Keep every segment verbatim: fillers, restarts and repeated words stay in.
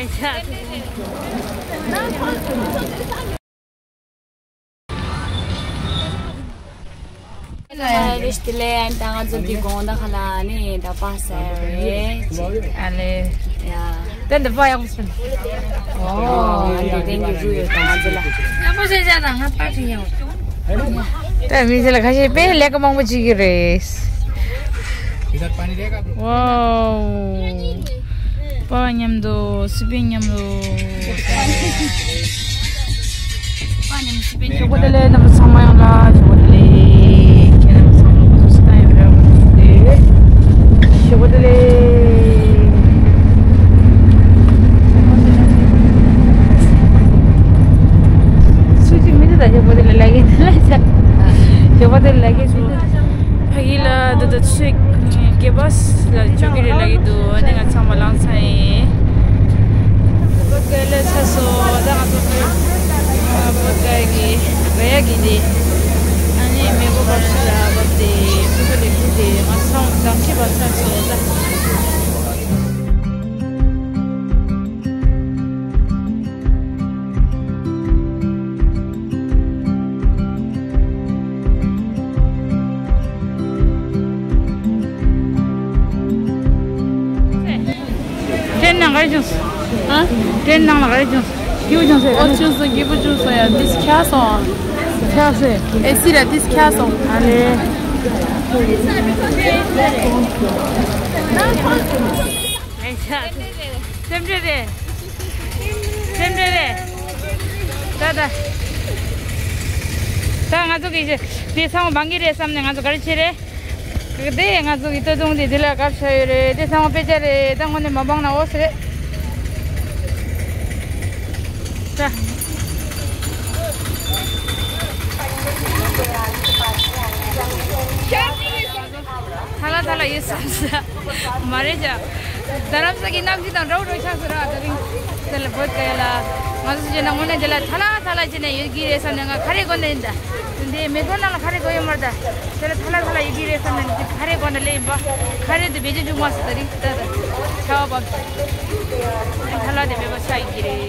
རེ་ཞིག་དེ་ལས་ཨ་ནི་ད་ང་ཚོ་གི་དགོང་དག་ཁ་ལ་ནི་ད་པ་ཟེར་རེད། ཨ་ལེ། ཡ། དེ་འདི་པ་ཡག་པོ་ཟེར། ཨོ། ཨ་འདི་དེ་ནི་རུ་ཡོད་ད་ང་ཚོ་ལ། ཡག་པོ་བྱས་བྱས་ད་ང་པ་ཁྲིད་ཡོང་། དེ་མི་ཚེ་ལ་ཁ་ཤས་དཔེ་ལས་ཀ་མང་པོ་བྱེད་ཀྱི་རེད། ཝའོ། པ་མཉམ་དུ་སི་པན་མཉམ་དུ། ཞོགས་པ་བདེ་ལེགས། རྣམ་པ་ཚང་མ་ཡོང་ལ་ཞོགས་པ་བདེ་ལེགས། ཁྱེད་རྣམ་པ་ཚང་མ་ལ་སུ་སུ་ད་ཡོད་ར་བ་དེ། ཞོགས་པ་བདེ་ལེགས། སུ་གཅིག་མི་འདུག་ད་ཞོགས་པ་བདེ་ལེགས་ལབ་ཀྱི་འདུག་ལ་ཞོགས་པ་བདེ་ལེགས་ལབ་ཀྱི་འདུག་ཕ་གི་ལ་ད་ད་ཚོད་ཀྱི་བ་ལ་ཆོག་གི་རེད་ལབ་ཀྱི་འདུག་ཨ་ནི་ང་ཚང་མ་ལངས་ཚར་ཡིན། བོད་སྐད་ལས་ཚ་སོ་ད་ང་ཚོ་བོད་སྐད་ཀྱི་ག་ཡ་གི་དེ་ཨ་ནི་མེ་གོ་བབས་ཤི་ལ་བབས་ཏེ་ཕུ་ཕུ་ལེ་ཕུ་དེ་ང་ཚང་དང་ཁྱི་བབས་ཚ་སོ་ད། ཁྱེད་ནང་ག་རེ་བྱུང་སོང་། ཨ། ཁྱེད་ནང་ལ་ག་རེ་བྱུང་སོང་། སྐྱིད་པོ་བྱུང་སོང་། ཨོ་བྱུང་སོང་། སྐྱིད་པོ་བྱུང་སོང་ཡ། འདི་ཁྱག་སོང་། ཁྱག་སོང་། ཨེ་སི་ལ་འདི་ཁྱག་སོང་། ཨ་ལེ། སེམས་ཁྲལ་རེད། སེམས་ཁྲལ་རེད། ད་ད། ད་ང་ཚོ་གི་དེ་ཚང་མ་འབང་གི་རེད་བསམ་ནས་ང་ཚོ་ག་རེ་བྱེད་རེད། དེ་ང་ཚོ་གི་སྟོད་ཐུང་དེ་དེ་ལ་ག་རེ་བྱ་ཡོད་རེད། དེ་ཚང་མ་དཔེ་ཆ་རེད། ད་དངོས་གནས་མ་འབང་ན་འོ་ཟེར། ད། ཐ་ལ་ཐ་ལ་ཡོད་བསམ་ས། མ་རེད་ཅག་རྡ་རམ་ས་གི་གནམ་གཤིས་དང་འདྲ་བོ་འདྲ་བོ་ཆགས་སོང་ར་དེ་རིང་། དེ་ལ་བོད་སྐད་ལ། ང་ཚོ་བྱས་ན་དངོས་གནས་དེ་ལ་ཐ་ལ་ཐ་ལ་བྱས་ནས་ཡོད་ཀྱི་རེད་བསམ་ནས་ང་ཁ་རས་གོན་ནས་ཡིན་ད། དེ་འདྲའི་མེ་ཏོག་ནང་ལ་ཁ་རས་གོན་ཡོད་མ་རེད་ད། དེ་ལ་ཐ་ལ་ཐ་ལ་ཡོད་ཀྱི་རེད་བསམ་ནས་ཁ་རས་གོན་ནས་སླེབས་ཡིན་པ། ཁ་རས་དེ་བེད་སྤྱོད་བྱུང་མ་སོང་དེ་རིང་ད་ད། ཆར་པ་བབས་སོང་། ཐ་ལ་དེ་མེད་པ་ཆགས་ཡོད་ཀྱི་རེད།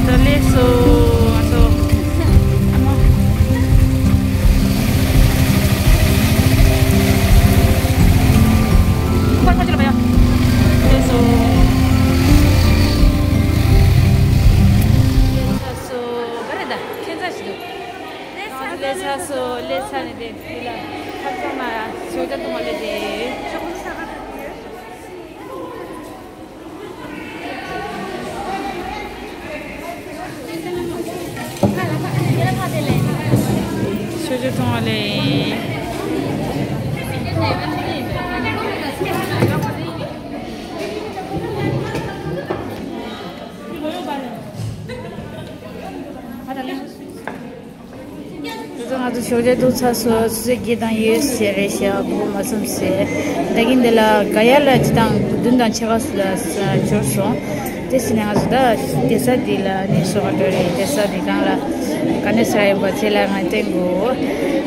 ད་ལེགས་སོ། ང་ཚོ། ཨ་མ། ཁོ་ཁོ་ཅི་ལ་བ་ཡ། ལེགས་སོ། ལེགས་སོ། ག་རེ་ད་ཁྱད་མཚར་ཞིག་འདུག་ང་ཚོ་ལས་ཚར་སོང་། ལས་ཚར་ནས་དེ་དེ་ལ་ཁ་སང་ན་ཞོགས་ཇ་བཏུང་བ་ལས་དེ། ཞོགས་ཇ་བཏུང་བ་ལས། ང་ཚོ་ཞོགས་ཇ་བཏུང་ཚར་སོང་། སོ་སོའི་གི་དང་ཡོད་ཟེར་རེད་ཤག་སྒུག་མ་ཚུམ་ཟེར། ད་གིན་འདི་ལ་ག་ཡ་ལ་ཅི་དང་བདུན་དང་ཕྱེད་ཀ་སུ་ལ་འབྱོར་སོང་། དེ་ཟིན་ནས་ང་ཚོ་ད་བསྡད་ས་འདི་ལ་ནི་སོ་ག་འགྲོ་རེད། བསྡད་ས་འདི་གང་ལ་ག་ནས་ས་ཡོད་པ་དེ་ལ་ང་བསྟན་དགོས།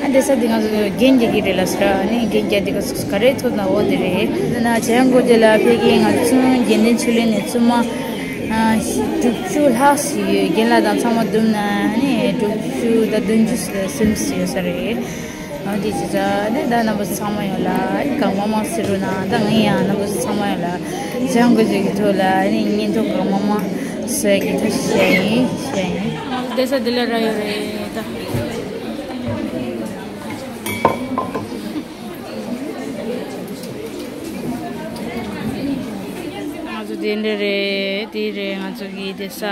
ཨ་བསྡད་ས་འདི་ང་ཚོ་རྒན་རྒྱག་གི་རེད་ལ་ཟེར། ཨ་ནི་རྒན་རྒྱག་འདི་ག་སུ་ག་རེ་ཐུབ་ན་འོ་དེ་རེད། འདི་ན་བྱང་སྒོ་དེ་ལ་ཕ་གི་ང་ཚོ་དགེ་འདུན་ཆོས་གླིང་ནས་བཙུན་མ། ཨ། དྲུག་ཅུ་ལྷག་ཞིག་ཡོད། རྒན་ལགས་དང་ཚང་མ་བསྡོམས་ན་ནི་དྲུག་ཅུ་དང་བདུན་ཅུ་ཙམ་ཞིག་ཡོད་ས་རེད། འོ་དེ་བྱས་ཙང་ནི་ད་རྣམ་པ་ཚོ་ཚང་མ་ཡོང་ལ་ཨ་ནི་གང་མང་མང་ཟེར་རོགས་གནང་། ད་ངས་ཡང་རྣམ་པ་ཚོ་ཚང་མ་ཡོང་ལ་བྱང་སྒོ་ཅིག་གི་ཐོག་ལ་ཨ་ནི་བརྙན་ཐུང་གང་མང་མང་བཟོ་ཡག་གི་ཐབས་ཤེས་ཡིན་ཤེས་ཡིན། བསྡད་ས་འདི་ལ་རག་ཡོད་རེད་ད། ང་ཚོ་དེ་འདྲ་རེད། དེ་རེད་ང་ཚོ་གི་བསྡད་ས།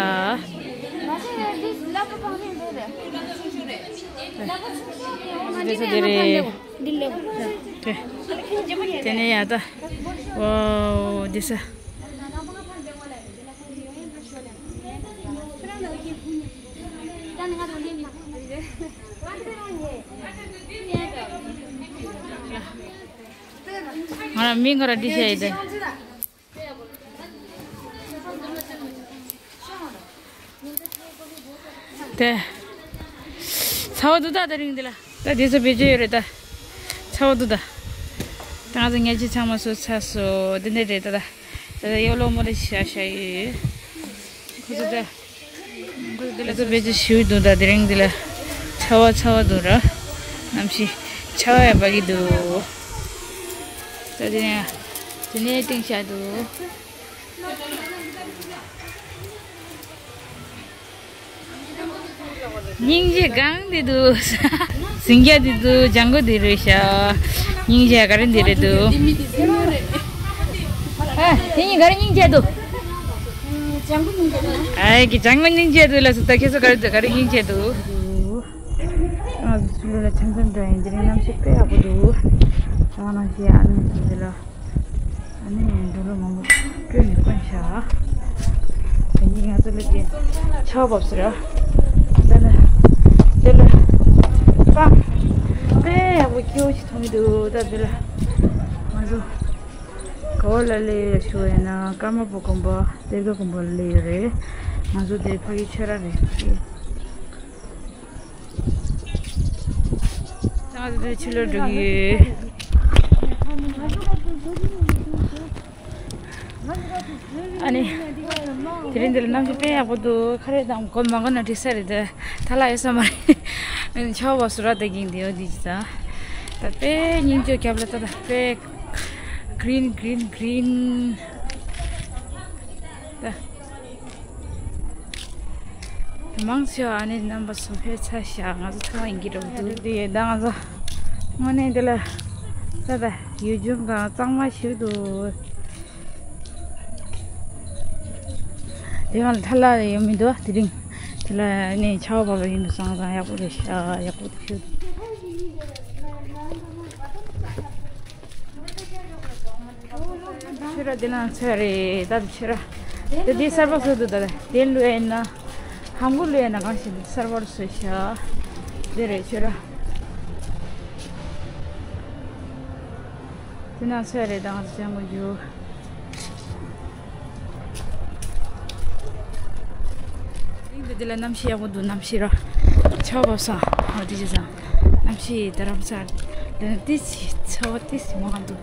ང་ཚོ་བསྡད་ས་དེ་རེད། དེ་དེ་ནས་ཡ་ད། ཝའོ་བསྡད་ས། ང་མི་ང་ར་འདི་བཤད་ཡི་དེ། དེ། ཚ་བ་འདུག་ད་དེ་རིང་འདི་ལ། ད་དེ་ཚོ་བེད་སྤྱོད་ཡོད་རེད་ད། ཚ་བ་འདུག་ད། ད་ང་ཚོ་ཉལ་ཆས་ཚང་མ་བཟོས་ཚར་སོང་། འདི་འདྲ་རེད་ད་ད། ད་ད་ཡོ་ལོ་མོ་ལ་ཤ་ཤ་ཡོད། ཁོ་ཚོ་ད། ཁོ་ཚོ་འདི་ལ་ཚོ་བེད་སྤྱོད་ཞུས་འདུག་ད་དེ་རིང་འདི་ལ། ཚ་བ་ཚ་བ་འདུག་ར། གནམ་གཤིས་ཚ་བ་ཡང་འབབ་ཀྱི་འདུག་ད་དེ་ནས་དེ་ནས་སྟེང་བཞག་འདུག་སྙིང་རྗེ་གང་འདི་འདུག་སེང་རྒྱ་འདི་འདུག་ལྗང་གུ་འདི་རེད་ཤག་སྙིང་རྗེ་ག་རེ་འདི་རེད་འདུག་ཨ། དེ་གཉིས་ག་རེ་སྙིང་རྗེ་འདུག་ཨའི་གི་ལྗང་གུ་སྙིང་རྗེ་འདུག་ལ་སུ་ད་ཁྱེད་ཚོ་ག་རེ་འདུག་ག་རེ་སྙིང་རྗེ་འདུག་ང་ཚོ་ཆུ་ལུ་ལ་འཆམ་འཆམ་འགྲོ་ཡིན། འདི་རིང་གནམ་གཤིས་དཔེ་ཡག་པོ་འདུག་ང་རང་ཞིག་ཨ་ནི་འདི་ལ། ཨ་ནི་འགྲོ་ལུགས་མང་པོ་སྤྲོད་ནས་བསྐོན་བཞག་དེ་ནི་ང་ཚོ་ལ་དེ་ཆར་པ་བབས་ཟེར་ར། ད་ནི་དེ་ལ་སྤང་དཔེ་ཡག་པོ་སྐྱིད་པོ་ཞིག་མཐོང་གི་འདུག་ད་དེ་ལ་ང་ཚོ་ག་བ་ལ་སླེབས་ཡོད་ཞུ་བ་ཡིན་ན་ཀརྨ་པ་དགོན་པ་གཏེར་སྟོན་དགོན་པ་ལ་སླེབས་ཡོད་རེད། ང་ཚོ་དེ་ཕ་གི་ཆོས་ར་རེད། ང་ཚོ་ཕྱི་ལོགས་འགྲོ་གི་ཡོད། ཨ་ནི། དེ་རིང་འདི་ལ་གནམ་གཤིས་དཔེ་ཡག་པོ་འདུག་ཁ་རས་དང་གོན་མ་གོན་ན་འགྲིག་ས་རེད་དེ། ཐལ་ལ་ཡོད་ས་མ་རེད། ཆར་པ་བབས་སུ་ར་ད་གིན་དེ་འོ་དེ་ཅི་ད། ད་དཔེ་སྙིང་རྗེ་རྒྱབ་ལ་ད་ད་དཔེ། གྷི་རིན་གྷི་རིན་གྷི་རིན། ད། མང་ཆེ་བ་ཨ་ནི་རྣམ་པ་ཚོ་ཕེབས་ཚར་ཤག་ང་ཚོ་ཐོག་མ་ཡིན་གྱི་འགྲོ་འདུག་དེ་ཡོད་ད་ང་ཚོ་དངོས་གནས་འདི་ལ་ས་ད་ཡུལ་ལྗོངས་གང་གཙང་མ་ཞིག་འདུག་དེ་གང་ལ་ཐལ་ལ་ཡོད་མི་འདུག་དེ་རིང་དེ་ལ་ནི་ཆར་པ་བབས་ཡིན་འདུག་སང་སང་ཡག་པོ་རེད་ཤག་ཡག་པོ་ཞིག་ཆུ་ར་འདི་ན་ཚོད་རེད་ད་ཆུ་ར། ད་འདི་གསར་པ་བཟོས་འདུག་ད་དེ་ལུས་ཡིན་ན། ཧམ་གུ་ལུས་ཡིན་ན་གང་ཞིག་འདི་གསར་པར་བཟོས་ཤག་འདི་རེད་ཆུ་ར། འདི་ན་ཚོད་རེད་ད་ང་ཚོ་ཅང་གོ་རྒྱུ། འདི་ལ་གནམ་གཤིས་ཡག་པོ་འདུག་གནམ་གཤིས་ར། ཆར་པ་བབས་སོང་། འོ་དེ་བྱས་ཙང་། གནམ་གཤིས་རྡ་རམ་ས་ལ་ཏི་སི་ཚ་བ་ཏི་སི་མང་འདུག་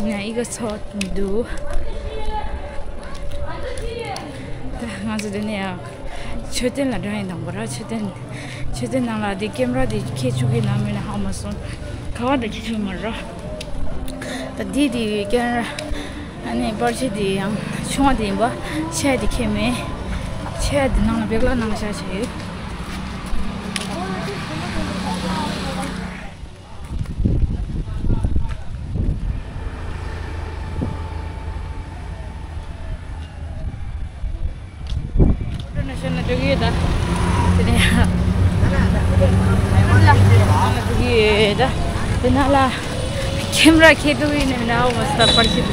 ཡིན་ན་ཨི་ག་ཚ་བ་མི་འདུག་ད་ང་ཚོ་འདི་ནས་ཡང་མཆོད་རྟེན་ལ་འགྲོ་ཡིན་དང་པོ་ར། མཆོད་རྟེན། མཆོད་རྟེན་ནང་ལ་འདི་ཀེམ་ར་འདི་ཁྱེར་ཆུག་གི་ནང་མིན་ན་ཧ་མ་སོང་། ག་བ་འདྲ་ཁྱེར་ཆུག་མ་ར། ད་འདི་འདི་ཀེམ་ར། ཨ་ནི་པར་ཆས་འདི་ཡང་ཆུང་བ་འདི་ཡིན་པ། ཆེ་བ་འདི་ཁྱེར་མེད། ཆེ་བ་འདི་ནང་ལ་བེག་ལ་ནང་བཞག་བྱས་ཡོད། ཨོ་ཊོ་ནང་བཞག་ན་འགྲིག་གི་ཡོད་ད། དེ་ནས་ཨ་ལ་འགྲོ་གི་ཡོད་ད། དེ་ནང་ལ་ཁེམ་ར་ཁྱེར་འདུག་ཡིན་ནའི་ན་འོ་མ་སྟབས་པར་ཞིག་ལྟ་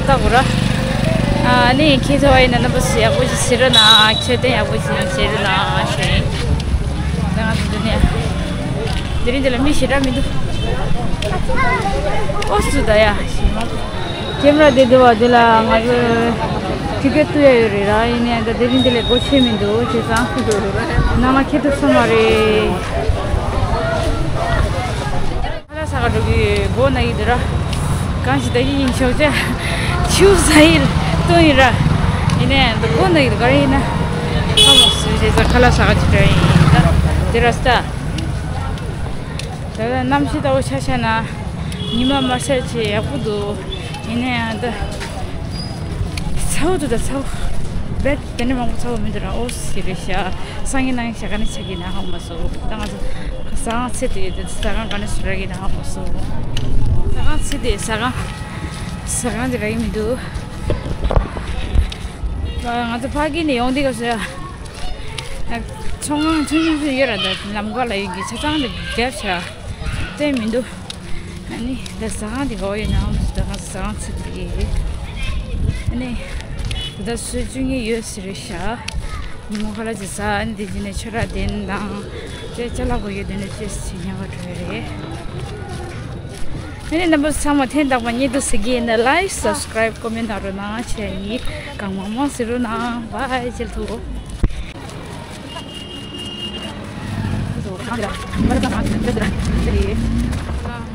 དགོས་ར། ཨ་ནི་ཁྱེད་ཚོ་བ་ཡིན་ན་རྣམ་པ་ཚོ་ཡག་པོ་ཞིག་བྱེད་རོགས་གནང་། མཆོད་རྟེན་ཡག་པོ་ཞིག་བྱེད་རོགས་གནང་ཞེས། ད་ང་ཚོ་འདི་ནས་དེ་རིང་འདི་ལ་མི་ཞེ་དྲག་མི་འདུག་ཨོ་སུ་ད་ཡ་ཞེས་མ། ཁེམ་ར་དེ་འདུག་བ་དེ་ལ་ང་ཚོ་ཊི་ཀེ་ཊི་བཏུ་ཡ་ཡོད་རེད་ར། ཡིན་ནའི་ད་དེ་རིང་འདི་ལས་སྒོ་ཕྱེ་མི་འདུག་བྱས་ཙང་ནང་ལ་ཁེ་ཐུབ་སོང་བ་རེད། ཁ་ལག་ཟ་ག་འགྲོ་གི་ཡོད། སྒོ་ན་ཡི་འདི་ར། གང་ཞིག་ད་ཡིན་ཡིན་ཆོག་ཆ། ཆུ་ཟ་ཡི་བཏུང་ཡི་ར། ཡིན་ནའི་ད་སྒོ་ན་ཡི་ག་རེ་ཡིན་ན། ཁ་མོ་སུ་བྱས་ཙང་ཁ་ལག་ཟ་ག་ཅིག་འགྲོ་ཡིན་ད། དེ་ར་སྟ། ད་ལྟ་གནམ་གཤིས་ལྟ་བུ་ཆ་བཞག་ན། ཉི་མ་དམར་སེར་བྱས་ཡག་པོ་འདུག་ཡིན་ན་ཡང་ད། ཚ་བོ་འདུག་ད་ཚ་བོ། བེད་དེ་ནས་མང་པོ་ཚ་བོ་མི་འདུག་ར། ཨོ་སི་རེད་ཤག་སང་ཉིན་གནངས་ཉིན་ཞག་ག་ནས་ཆགས་ཀྱི་ན་ཧ་མ་སོ། ད་ང་ཚོ་ཟ་ཁང་ཚེ་དེ་ཟ་ཁང་ག་ནས་སུ་ར་གི་ན་ཧ་མ་སོ། ཟ་ཁང་ཚེ་དེ་ཟ་ཁང་། ཟ་ཁང་དེ་ར་གི་མི་འདུག་ང་ཚོ་ཕ་གི་ནས་ཡོང་དུས་སྐབས་སུ། ཚོང་ཁང་ཆུང་ཆུང་ཆུང་ཡོད་ར། ད་ལམ་ཁ་ལ་ཡོད་ཀྱི་ཆ་ཚང་དེ་རྒྱབ་ཆ་བསྟན་མི་འདུག་ཨ་ནི་ད་ཟ་ཁང་དེ་ག་བ་ཡོད་ན་ཨ་མ་སུ་ད་ག་ཟ་ཁང་ཚུད་དེ། ཨ་ནི་ད་ད་སུ་བཅུ་གཉིས་ཡོད་ཟེར་རེད་ཤག་ཉིན་མོ་ཁ་ལག་ཅིག་ཟ། ཨ་ནི་དེ་རྗེས་ནས་ཁྱོད་ར་དེ་དང་ཅེ་ཅ་ལག་གོ་ཡོད་དེ་ནས་ཅེས་ཟེར་ཉལ་བ་འགྲོ་ཡ་རེད། ཨ་ནི་རྣམ་པ་ཚང་མ་ཐེངས་དང་པོ་ཉིད་དུ་གཟིགས་ཀྱི་ཡིན་ན། like, subscribe, comment གནང་རོགས་གནང་བྱས་ཡིན། གང་མང་མང་གཟིགས་རོགས་གནང་། bye། བྱེད་ཐུབ།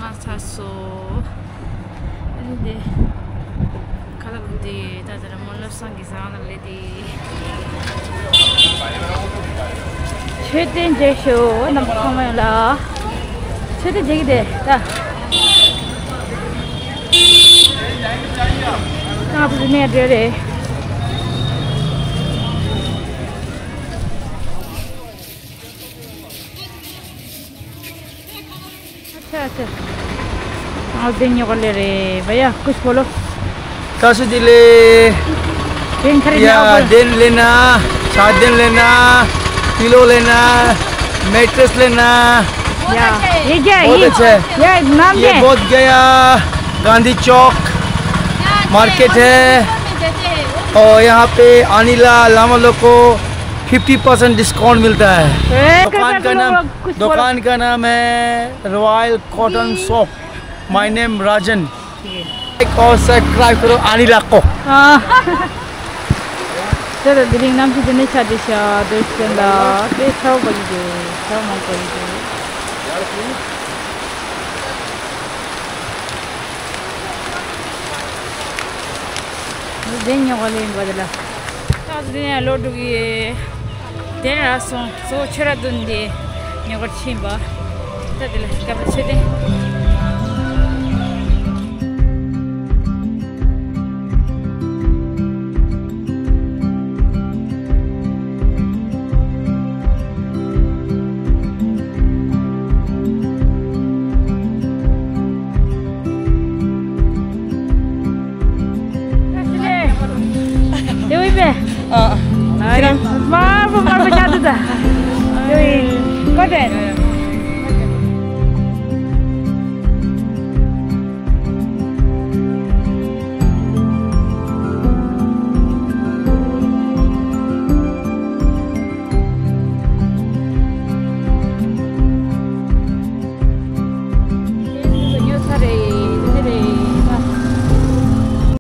ང་ཚ་སོ། འདི་ཁ་ལག་འདི་ད་ལྟ་ར་མོ་བློ་བཟང་གི་བཟང་ལ་ལས་དེ། མཆོད་རྟེན་མཇལ་ཤོག་རྣམ་པ་ཚང་མ་ཡོད་ལ། མཆོད་རྟེན་མཇལ་གྱི་དེ་ད། ང་བུ་ནས་འབྲེལ་རེད། अच्छा, अच्छा। आज दिन निकल ले रहे भैया, कुछ बोलो। कैसे दिले? दिन खरीदना या ऊपर। दिन लेना, सात दिन लेना, पिलो लेना, मैट्रेस लेना। या, ये क्या है? बहुत ये, अच्छा है। ये नाम ये क्या है? बोध गया गांधी चौक मार्केट है। और यहाँ पे अनिला लामा लोग को फिफ्टी परसेंट डिस्काउंट मिलता है। ए, दुकान का नाम, कुछ बोलो। दुकान का नाम है royal cotton shop. My name राजन। एक और सब्सक्राइब करो अनिला को। चलो, दिलिंग नाम से देने चाहते शाह, दोस्त के अंदर, दे छाव बज दे, छाव मत बज दे। ཟིན་ཉོ་ག་ལེན་པ་དེ་ལ། ད་ཟིན་ཡང་ལོ་དྲུག་ཡེ། དེ་ར་སོང་། སོ་ཆུ་ར་བདུན་དེ་ཉོ་གར་ཕྱིན་པ། ད་དེ་ལ་སྐབས་ལ་ཆེ་དེ། དེ་འོས་པས། ཨ། ཨ་རེ། མར་པོ་མར་པོ་ཆགས་འདུག་ད། དེ་འོས། ཀོ་ཏན།